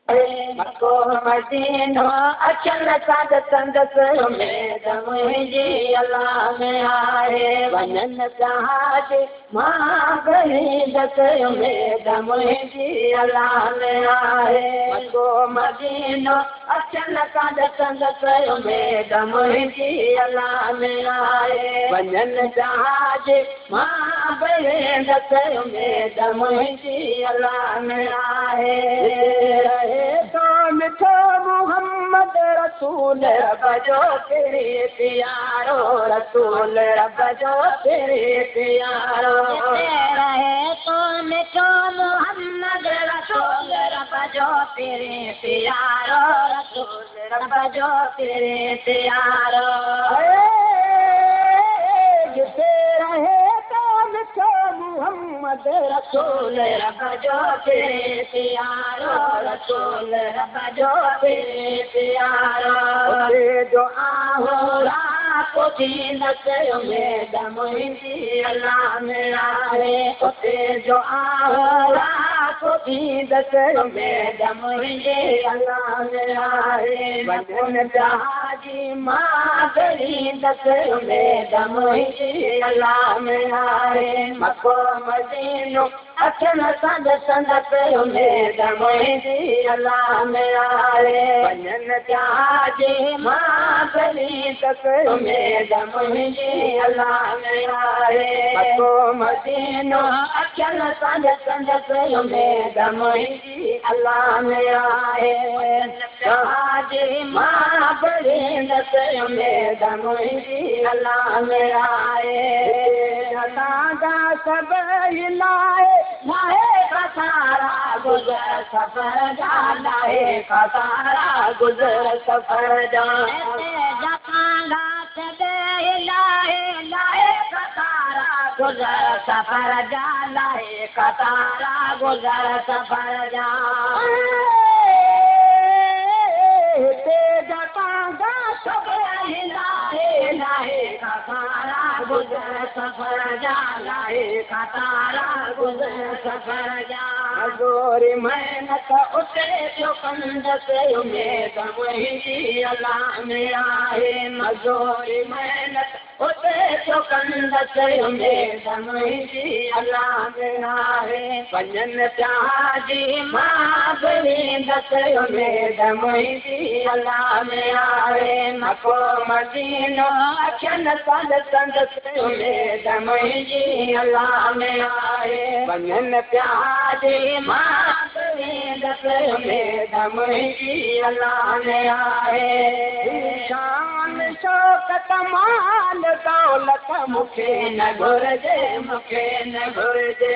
مڪو مدينو اکين سان ڏسندس، اميد منهنجي الله ۾ آهي. وڃن جهاز مان ڳڻيندس، اميد منهنجي الله ۾ آهي. مڪو مدينو اکين سان ڏسندس، اميد منهنجي الله ۾ آهي. وڃن جهاز مان ڳڻيندس، اميد منهنجي الله ۾ آهي. رهي ٿو مٺو محمد رسول رب جو پرين پيارو، رسول رب جو پرين پيارو. رهي ٿو مٺو محمد رسول رب جو پرين پيارو، رسول رب جو پرين پيارو. جتي رهي ٿو مٺو محمد رسول رب جو پرين پيارو، رسول رب جو پرين پيارو. اتي جو آهورا پوٿيندس، اميد منهنجي الله ۾ آهي. اتي جو آهورا پوٿيندس، اميد منهنجي الله ۾ آهي. وڃن جهاجي مان ڳڻيندس، اميد منهنجي الله ۾ آهي. مڪو مدينو اکين سان ڏسندس، اميد منهنجي الله ۾ آهي. وڃن جهاجي مان ڳڻيندس، اميد منهنجي الله ۾ آهي. مڪو مدينو اکين سان ڏسندس، اميد منهنجي الله ۾ آهي. جهاجي مان ڳڻيندس، اميد منهنجي الله ۾ آهي. اسان سڀ لاهي لاهي خسارا گذر سفر جا، لاهي خسارا گذر سفر جا. لاهي لاهي خسارا گذر سفر جا، لاهي خسارا گذر سفر جا. هتي جتان سڀ لاهي لاهي خسارا گذر سفر جا، لاهي خسارا گذر سفر جا. مزوري محنت اتي جو ڪندس، اميد منهنجي الله ۾ آهي. مزوري محنت اتي جو ڪندس، اميد منهنجي الله ۾ آهي. وڃن جهاجي مان ڳڻيندس، اميد منهنجي الله ۾ آهي. مڪو مدينو اکين سان ڏسندس، اميد منهنجي الله ۾ آهي. وڃن پياجي مان ڳڻيندس، اميد منهنجي الله ۾ آهي. شان شوڪت مال دولت مون کي نه گهرجي، مون کي نه گهرجي.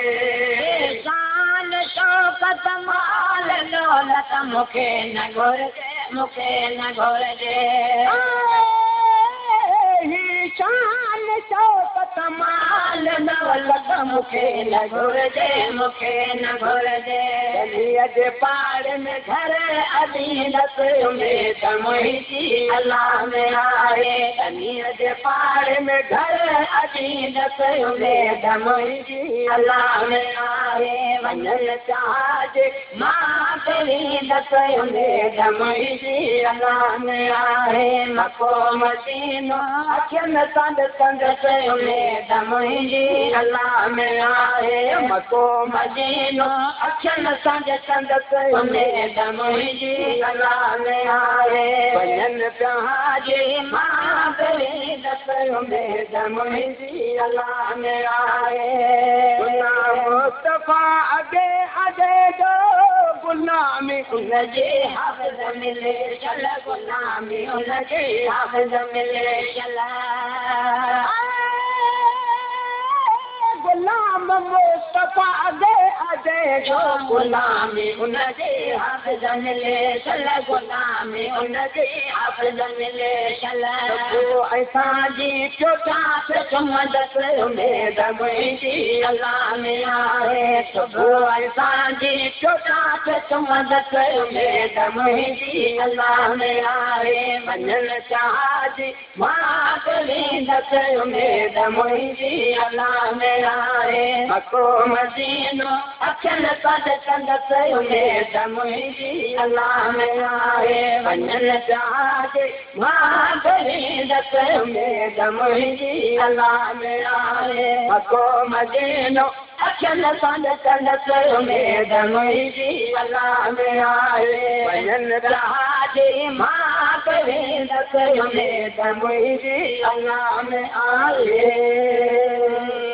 شان شوڪت مال دولت مون کي نه گهرجي، مون کي نه گهرجي. شان شوڪت مال دولت مون کي نه گهرجي، مون کي نه گهرجي. ڌنيءَ جي پاڙي ۾ گهر اڏيندس، اميد منهنجي الله ۾ آهي. ڌنيءَ جي پاڙي ۾ گهر اڏيندس، اميد منهنجي الله ۾ آهي. وڃن جهاز مان ڳڻيندس، اميد منهنجي الله ۾ آهي. مڪو مدينو اکين سان ڏسندس، اميد منهنجي الله ۾ آهي. مڪو مدينو اکين سان ڏسندس، اميد منهنجي الله ۾ آهي. وڃن جهاجي مان ڳڻيندس، اميد منهنجي الله ۾ آهي. غلام مصطفيٰ اڳي اڳي جو غلامي ان جي حافظ ملي چل، غلامي ان جي حافظ ملي چل. غلام مصطفيٰ اڳي اڳي جو غلامي ان جي حافظ ملي چل، غلامي ان جي حافظ ملي چل. صبح سانجهه چوٽا چمندس، اميد منهنجي الله ۾ آهي. صبح سانجهه چوٽا چمندس، اميد منهنجي الله ۾ آهي. وڃن جهاز مان ڳڻيندس، اميد منهنجي الله ۾ آهي. مڪو مدينو اکين سان ڏسندس اميد منهنجي الله ۾ آهي. وڃن پيا جي مان به ويندس اميد منهنجي الله ۾ آهي. مڪو مدينو اکين سان ڏسندس اميد منهنجي الله ۾ آهي. وڃن پيا جي مان به ويندس اميد منهنجي الله ۾ آهي.